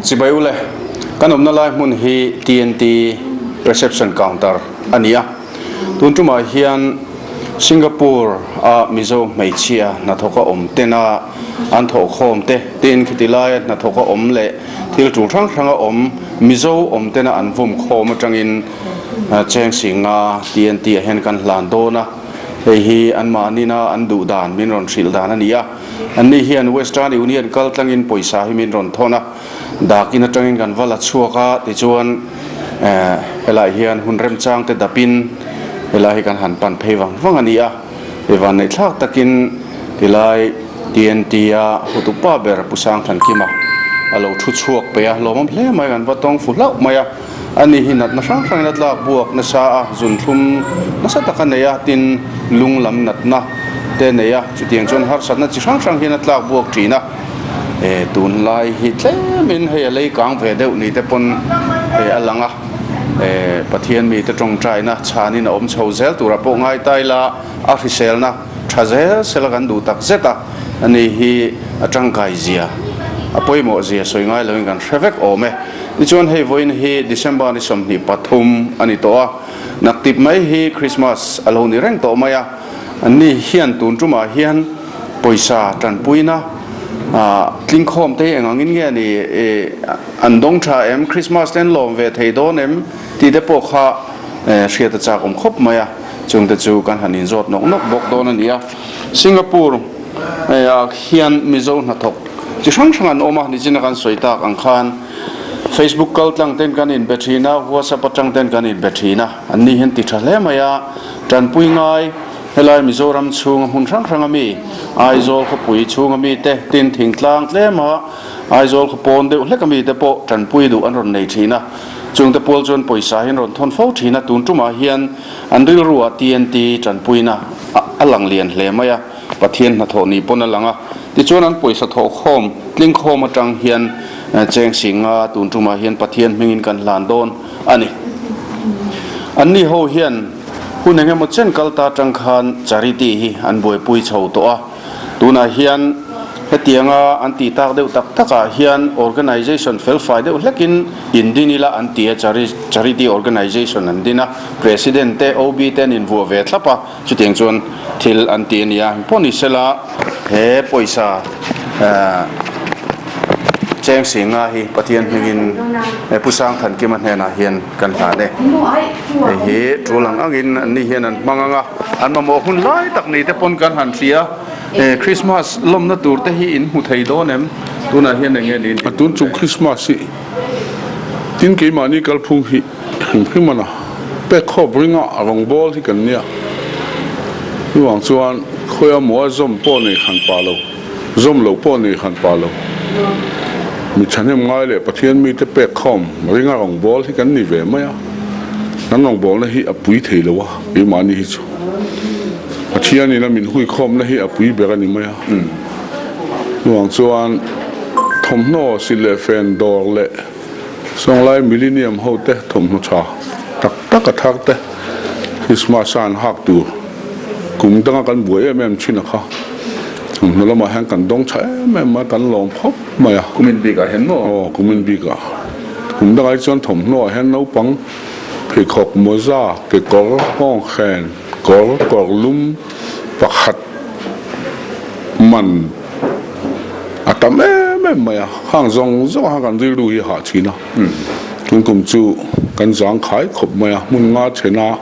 Chibai ule, kan awmna lai hmun hi TNT reception counter a ni a. Tun tumah hian Singapore a Mizo hmeichhia hnathawka awm tena an thawhkhawm te, tin khiti laia hnathawka awm leh thil tul hrang hranga awm Mizo awm tena an vawm khawm atangin cheng singa TNT ah hian kan hlan dawn a. Hei hi anmahnina an duh dan min rawn hrilh dan a ni a. Anni hian Western Union kal tlangin pawisa hi min rawn thawn a, dakin atangin kan va la chhuak a, tichuan helai hian hun remchang te dapin helai hi kan han pan phei vang vang a ni a. Hei vanneih thlak takin tilai TNT a hutupa ber Pu Sangthankima a lo thu chhuak peih a, lawmawm hle mai kan va tawng fu hlauh mai a. Ani hi natna hrang hrangin a tlak buak nasa a, zunthlum nasa tak a nei a, tin lung lam natna te nei a, chutiang chuan harsatna chi hrang hrang hian a tlak buak thin a. E tunlai hi tlemin hei a lei kang ve deuh ni te pawn hei a lang a, e Pathian mite tawngtaina chhanin a awm chho zel turah pawh ngai ta ila a hriselna tha zel sela kan duh tak zet a, ani hi a tangkai zia a pawimawh zia sawi ngai loin kan hre vek awm e. Tichuan hei vawiin hi December ni 23 a ni tawh a, naktip mai hi Christmas a lo ni reng tawh mai a, anni hian tun tumah hian pawisa tanpuina tlingkhawm te hi eng angin nge ni an dawng tha em, Christmas te an lawm ve thei dawn em tih te pawh kha hriat a chak awm khawp mai a, chungte chu kan han inzawt nawk nawk bawk dawn a ni a. Singapore ah hian Mizo hnathawk chi hrang hrang an awm a, nichina kan sawi tak ang khan Facebook kal tlang ten kan inbe thin a, WhatsApp atang ten kan inbe thin a, an ni hian ti tha hle mai a, tanpui ngai helai Mizoram chhunga hmun hrang hrang ami Aizawl khawpui chhunga mi te tin thingtlang tlem a Aizawl khawpawn deuh hlek ami te pawh tanpui duh an rawn nei thin a, chungte pual chuan pawisa hi an rawn thawn fo thin a, tun tumah hian An rilruah TNT tanpuina a lang lian hle mai a, Pathian hnathawh ni pawn a lang a. Tichuan an pawisa thawhkhawm, tlingkhawm atang hian cheng singa tun tumah hian Pathian hmingin kan hlan dawn a ni. Anni ho hian hun eng emaw chen kal ta atang khan charity hi an buaipui chho tawh a. Tunah hian hetianga an tih tak deuh tak takah hian organisation felfai deuh hlekin in din ila an ti a, charity organisation an din a, President te OB te an invuah ve thlap a, chutiang chuan thil an ti a ni a. Engpawh ni sela he pawisa cheng singa hi Pathian hmingin Pu Sangthankima hnenah hian kan hlan e. Hei hi tul ang angin anni hian an hmang ang a, an mamawh hun lai tak ni te pawn kan han hria. Christmas lawmna tur te hi in hmu thei dawn em? Tunah hian eng nge niin A tun chung Christmas hi tin keimahni kalphung hi hrim hrim a na. Pek khawp ringa rawngbâwl hi kan nia. Chuvang chuan khawia maw zawm pawh nei hran pah lo. Zawm loh pawh nei han pah lo. Mi thahnem ngai leh Pathian mite pek khawm ringa rawngbâwl hi kan ni ve mai a. Kan rawngbâwlna hi a pui thei lo a, keimahni hi chu. Pathianin a min hui khawmna hi a pui ber a ni mai a. Chuvang chuan thawmhnaw silh leh fen dawr leh sawnglai millennium ho te thawmhnaw tha tak tak a thar te Christmas a an hak tur kum danga kan buai em em thin a kha. Thawmhnaw lamah hian kan dawng tha em em a, kan lawm khawp mai a. Kumin bikah hian maw? Aw, kumin bikah. Kum dangah hi chuan thawmhnaw ah hian naupang pheikhawk, mawza, kekawr, nghawnghren, kawr, kawrlum pakhat man a tam em em mai a. Khang zawng zawng khan kan rilru hi a hah thin a. Tun kum chu kan zangkhai khawp mai a, hmun nga thena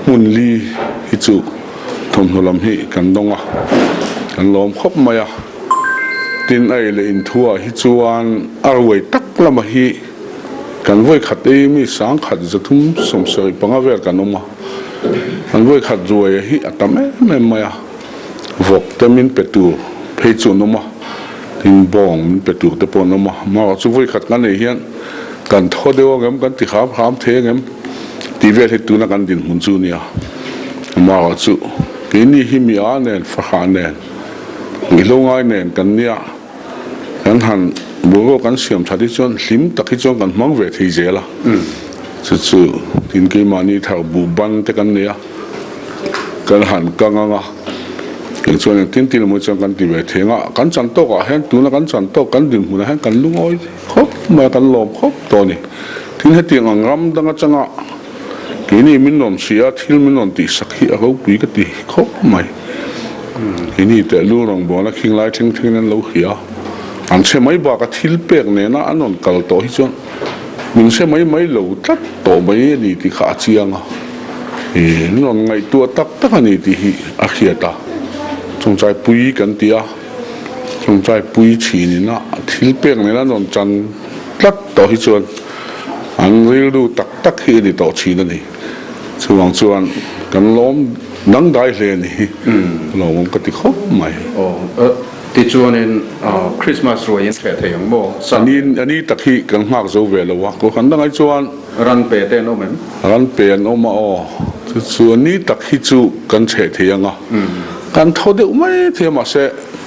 hmun li hi chu. Thawmhnaw lam hi kan dawng a, kan lawm khawp mai a. Tin, a ei leh inthuah hi chuan a ruai tak lama hi kan vawi khat ei mi sangkhat 375 vel kan awm a. Kan vawi khat ruai hi a tam em em mai a, vawk te min pe tur phei chu an awm a, tin bawng min pe tur te pawh an awm a. Amaherawhchu chu vawi khat kan ei hian kan thaw deuh ang em, kan ti hram hram thei ang em tih vel hi tuna kan dinhmun chu a nia. Amah chu keini hi mi a nen, fahrah nen, ruihhlo ngai nen kan nia, kan han boruak kan siam that hi chuan hlim tak hi chuan kan hmang ve thei zel a. Chu chu tin keimahni thar buh ban te kan nei a, kan han kang ang a. Kei chuan engtin tin emaw chuan kan ti ve thei ang a, kan chan tawkah hian tuna kan chan tawk kan dinhmunah hian kan lungawi khawp mai a, kan lawm khawp tawh a ni. Tin hetiang ang ram dang atanga keini min rawn hria a, thil min rawn tihsak hi a ropui ka ti khawp mai. Keini teh lu rawngbawlna khing lai thleng thlengin an lo hria a, an hre mai baka thil pek nena an rawn kal tawh hi chuan min hre mai mai lo tlat tawh mai a ni tih kha a chiang a, ih min rawn ngaihtuah tak tak a ni tih hi a hriat a, chawngchai pui kan ti a, chawngchai pui thin ina thil pek nena an rawn chan tlat tawh hi chuan an rilru tak tak hi a ni tawh thin a ni. Chuvang chuan kan lawm dangdai hle a ni hi, lawmawm ka ti khawp mai. Aw, tichuanin Christmas ruai in hreh thei ang maw? A ni, a ni tak hi kan nghak zo ve lo a, kan dangai chuan. Ran pe te an awm em? Ran pe an awm a aw, chu chu a ni tak hi chu kan chheh thei ang a, kan tho deuh mai thei a mahse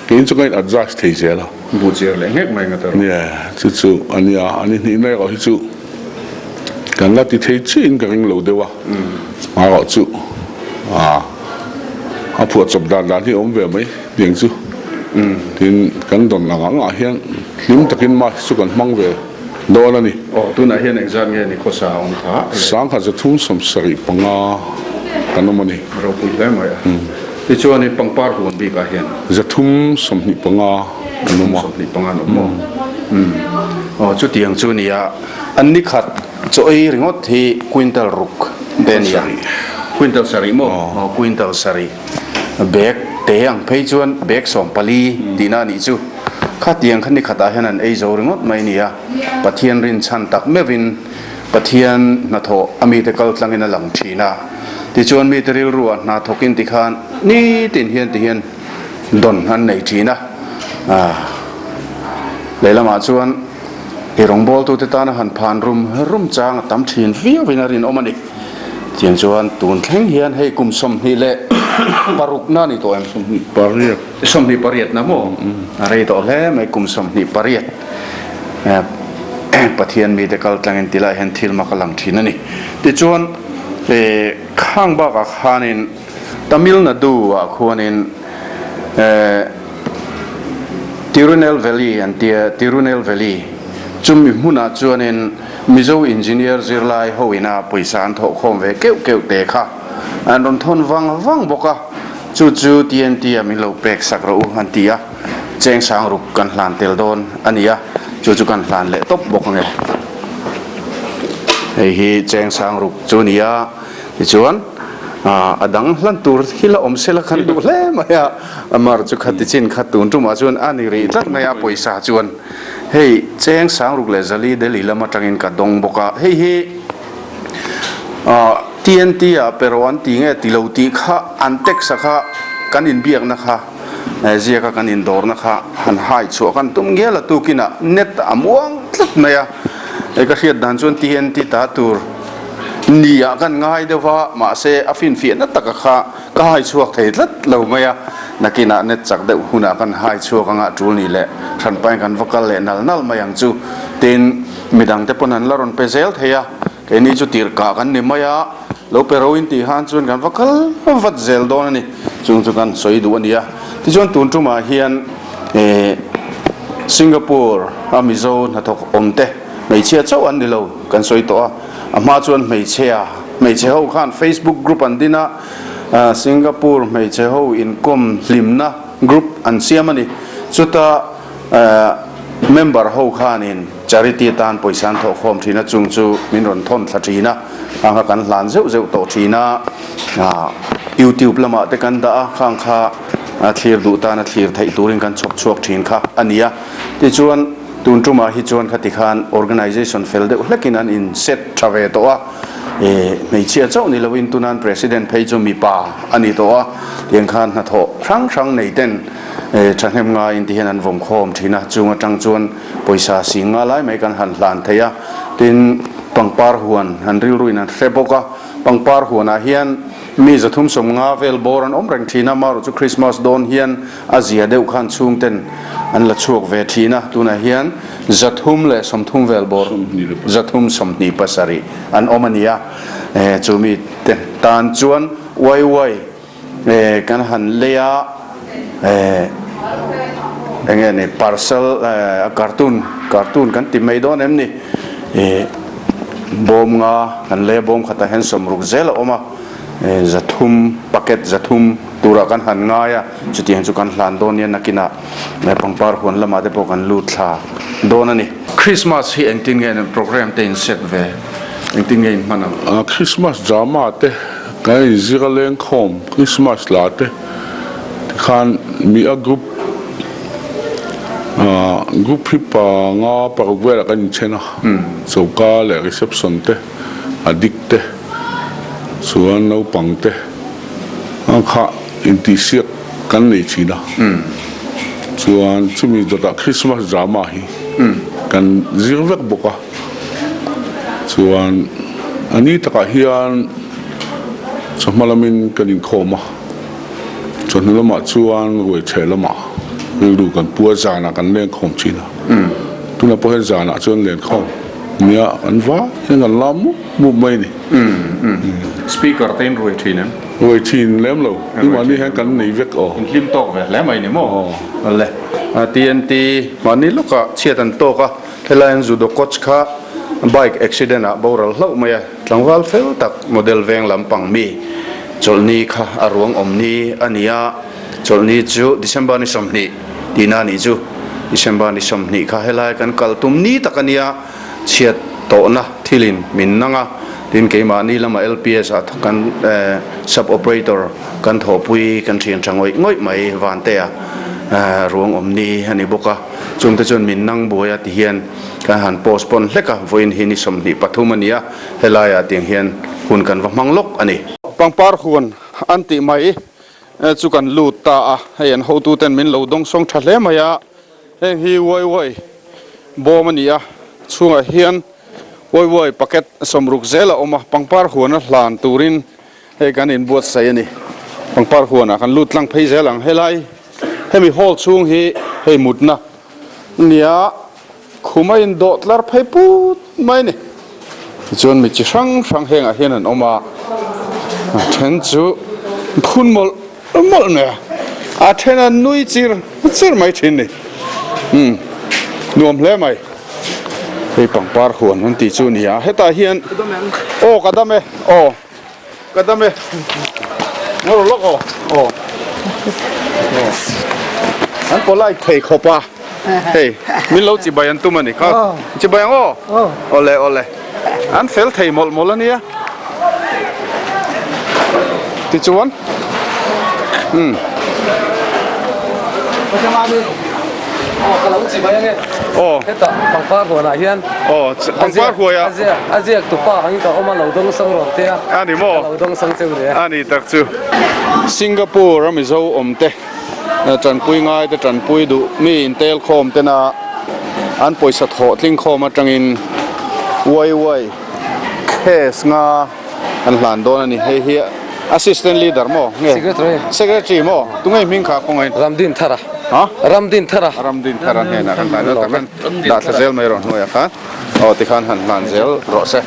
keiin chu ka in adjust thei zel a. Buh chiar leh nghek mai nga ta rawh. Nia, chu chu a nia, a ni hnih na erawh hi chu. Kan la ti thei chiahin ka ring lo deuh a, hmarawh chu a phuahchawp dan dan hi a awm ve mai tiang chu. Tin, kan dawn ang angah hian hlim takin mask chu kan hmang ve dawn a ni. Aw, tunah hian engzat nge ni khawsa a awm kha? 1375 kan awm a ni. Ropui hle mai a. Tichuanin pangpar huan bikah hian. 325 an awm a. 25 an awm maw? Aw, chutiang chu nia. An ni khat chaw ei ringawt hi quintal ruk te a ni a. Quintal sarih maw? Aw, quintal sarih. Bag te ang phei chuan bag 14 tihna a nih chu. Khatiang kha ni khatah hian an ei zo ringawt mai a ni a. Pathian rinchhan tak meuhin Pathian hnathawh a mite kal tlangin a lang thin a. Tichuan mite rilruah hna thawkin tikhan nitin hian tihian dawn an nei thin a. Lehlamah chuan I rawngbawltute tana han phan rum rum chang a tam thin viauin a rinawm a ni. Tiang chuan tun thleng hian hei kum 26 na a ni tawh em? 28. 28 na maw? A rei tawh hle mai kum 28. Pathian mite kal tlangin ti lai hian thil mak a lang thin a ni. Tichuan khang bakah khanin Tamil Nadu ah khuanin Tirunelveli an tia, Tirunelveli chumi hmunah chuanin Mizo engineer zirlai ho ina pawisa an thawh khawm ve keuh keuh te kha an rawn thawn vang vang bawk a, chu chu TNT ah min lo pek sak rawh u an ti a, cheng sang ruk kan hlan tel dawn a ni a, chu chu kan hlan leh tawp bawk ange. Hei hi cheng sang ruk chu a ni a. Tichuan, a dang hlan tur hi la awm sela khan duh hle mai a, Amar chu khati chin kha tun tumah chuan a ni rih tlat mai a, pawisa chuan hei cheng sangruk leh zali Delhi lam atangin ka dawng bawk a, hei hi TNT ah pe rawh an ti nge ti lo tih kha an text a kha kan inbiakna kha ziaka kan indawrna kha han hai chhuah kan tum ngial a tukinah net a muang tlat mai a, ka hriat dan chuan TNT ta tur. Nia kan ngai deuh va, mahse a finfiahna taka kha ka hai chhuak thei tlat lo mai a, nakinah net chak deuh hunah kan hai chhuak anga tul ni leh hranpain kan va kal leh nal nal mai ang chu. Tin, midangte pawn an la rawn pe zel thei a, keini chu tirhkah kan ni mai a, lo pe ro in tih han chuan kan va kal vat zel dawn a ni, chung chu kan sawi duh a ni a. Tichuan tun tumah hian Singapore a Mizo hnathawk awmte hmeichhia chauh an ni lo kan sawi tawh a. A hma chuan hmeichhia, hmeichhe ho khan Facebook group an din a, Singapore hmeichhe ho inkawm hlimna group an siam a ni. Chuta member ho khanin charity atan pawisa an thawh khawm thin a, chung chu min rawn thawn thla thin a, khang kha kan hlan zeuh zeuh tawh thin a, YouTube lamah te kan dah a, khang kha thlir duh tana thlir theih turin kan chhawp chhuak thin kha a ni a. Tichuan. Tun tumah hi chuan khati khan organisation fel deuh hlekin an in set tha ve tawh a, hmeichhia chauh ni loin tunan President phei chu mipa a ni tawh a, tiang khan hnathawh hrang hrang nei ten thahnem ngaiin ti hian an vawm khawm thin a, chung atang chuan pawisa sing nga lai mai kan han hlan thei a, tin pangpar huan an rilruin an hre bawk a, pangpar huanah hian mi 350 vel bawr an awm reng thin a, marawh chu Christmas dawn hian A zia deuh khan chhungten an la chhuak ve thin a, tunah hian 330 vel bawr 327 an awm a ni a, chu mite tan chuan uai uai kan han lei a. Eh enge ni parcel eh cartoon cartoon kan ti mai dawn em ni eh bawm nga kan lei a bawm khatah hian sawmruk zel a awm a eh zathum packet zathum turah kan han ngai a chutiang chu kan hlan dawn nia nakinah eh pangpar huan lamah te pawh kan lut thla dawn a ni. Christmas hi engtin nge program te in set ve engtin nge in hman ang? Christmas drama te kan inzir a lengkhawm Christmas la te. Tikhan mi a group ah group hi panga paruk velah kan inchen a, choka leh reception te a dik te chuan naupang te ang kha intihsiak kan nei thin a, chuan chumi dawtah Christmas drama hi kan zir vek bawk a, chuan a ni takah hian chawhma lamin kan inkhawm a. Chawhnu lamah chuan ruaichhe lamah rilru kan pu a, zanah kan lenkhawm thin a. Tunah pawh hian zanah chuan lenkhawm nia kan vai hian kan lam mup mup mai a ni. Speaker te in ruai thin em? Ruai thin lem lo, nimahni hian kan nei vek aw. In hlim tawk ve hle mai ni maw? Awle, TNT mahni lawkah chhiat an tawk a, helai an judo coach kha bike accident ah boral hlauh mai a. Tlangval fel tak model veng lampang mi chawlhni kha a ruang awm ni a ni a, chawlhni chu December ni 20 tihna a nih chu. December ni 20 kha helai kan kal tum ni tak a nia, chhiat tawhna thilin min nang a, tin keimahni lama LPS ah kan sub operator kan thawhpui kan thian tha ngawih ngawih mai Vantea ruang awm ni a ni bawk a, chungte chuan min nang buai a tihian Kan han postpone hlek a, vawiin hi ni 23 a ni a, helaiah tiang hian hun kan va hmang lawk a ni. Pangpar huan an tih mai chu kan lut ta a, hei an hotuten min lo dawngsawng tha hle mai a, heng hi uai uai bawm a ni a, chhungah hian uai uai packet 60 zel a awm a, pangpar huan a hlan turin hei kan inbuatsaih a ni. Pangpar huanah kan lut tlang phei zel ang, helai hemi hall chhung hi hei mutna Nia, khum a indawh tlar phei put mai a ni. Tichuan mi chi hrang hrang hengah hian an awm a, a then chu phun mawlh mawlh mai a, a then a nui chir chir mai thin ni. Umm, nuam hle mai. Hei pangpar huan an tih chu a ni a, hetah hian aw ka dam e, aw. Ka dam e. Ngaw lawk aw. Aw. An polite thei khawp a. Hei, min lo chibai an tum a ni kha. Chibai ang aw. Awle awle. An fel thei mawlh mawlh a nia. Tichuan. Hmm. Aw ka lo chibai ange. Aw. Hetah pangpar huanah hian. Aw pangpar huai a. A ziak tupa angin ka awm a lo dawng sang rawn te a. A ni maw? Ka lo dawng sang cheu le. A ni tak chu. Singapore a Mizo awm te tanpui ngai te tanpui duh mi intel khawm tena an pawisa thawh tling khawm atangin uai uai case nga an hlan dawn a ni. Hei hi assistant leader maw nge? Secretary. Secretary maw? Tunge hming kha khawngaih? Ramdin Thara. Ha? Ramdin Thara. Ramdin Thara hnenah kan hlan a, tak khan dah thla zel mai rawh hnuaiah khan. Aw tikhan han hlan zel rawh se.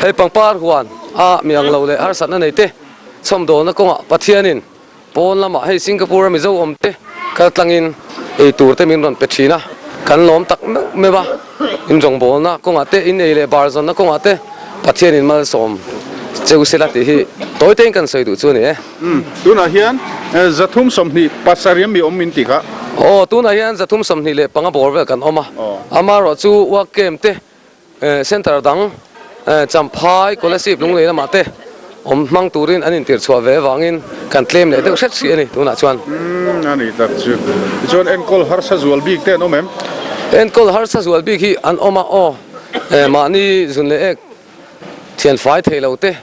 Hei pangpar huan a mi ang lo leh harsatna nei te chhawmdawlna kawngah Pathianin pawn lamah hei Singapore a Mizo awm te kal tlangin ei tur te min rawn pe thin a, kan lawm tak meuh meuh a, in rawngbawlna kawngah te in ei leh bar zawnna kawngah te Pathianin malsawm cheu sela tih hi tawi tein kan sawi duh chu a ni e. Umm, tunah hian 327 mi awm min ti kha. Aw, tunah hian 325 bawr vel kan awm a, amaherawh chu work camp te Centre dang Champhai Kolasib Lunglei lamah te awm hmang turin an intirh chhuah ve avangin kan tlem leh deuh hret hrih a ni tunah chuan. Umm a ni tak chu. Tichuan enkawl harsa zual bik te an awm em? Enkawl harsa zual bik hi an awm a aw. Mahni zun leh ek thian fai thei lo te,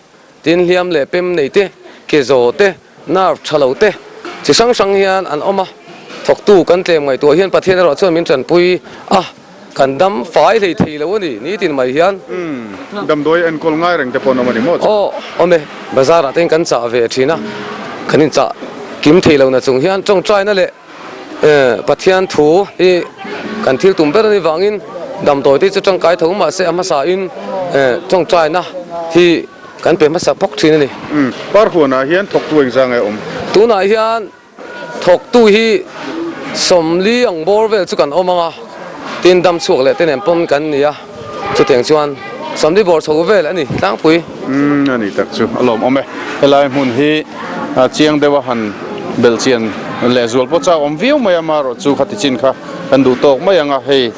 tin hliam leh pem nei te, ke zaw te, Nerve tha lo te chi hrang hrang hian an awm a, thawktu kan tlem ngaihtuah hian Pathian erawh chuan min tanpui a, kan dam fai hlei thei lo a ni, nitin mai hian. Umm, damdawi enkawl ngai reng te pawh an awm a ni maw chu? Aw, awm e, bazar ah te hian kan chah ve thin a, kan inchah kim thei lo na chung hian tawngtaina leh Pathian thu hi kan thil tum ber a nih vangin damdawi te chu tangkai tho mahse a hmasa in tawngtaina hi kan pe hmasa bawk thin a ni. Parhuanah hian thawktu engzah nge awm? Tunah hian Thawktu hi 40 ang bawr vel chu kan awm ang a, tin dam chhuak leh te nen pawn kan ni a, chutiang chuan 40 bawr chho vel a ni tlangpui. Umm a ni tak chu a lawmawm e. Helai hmun hi chiang deuh a han belhchian lehzual pawh chak awm viau mai a, amaherawhchu khati chin kha kan duh tawk mai ang a, hei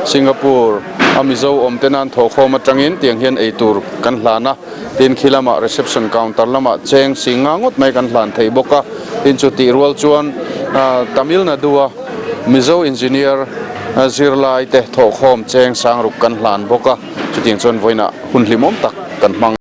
Singapore a Mizo awm te nan thawhkhawm atangin tiang hian eitur kan hlan a. Tin khi lamah reception counter lamah cheng sing nga ngawt mai kan hlan thei bawk a, tin chu tih rual chuan Tamil Nadu a Mizo engineer zirlai te thawhkhawm cheng sangruk kan hlan bawk a, chutiang chuan vawiinah hun hlimawm tak kan hmang.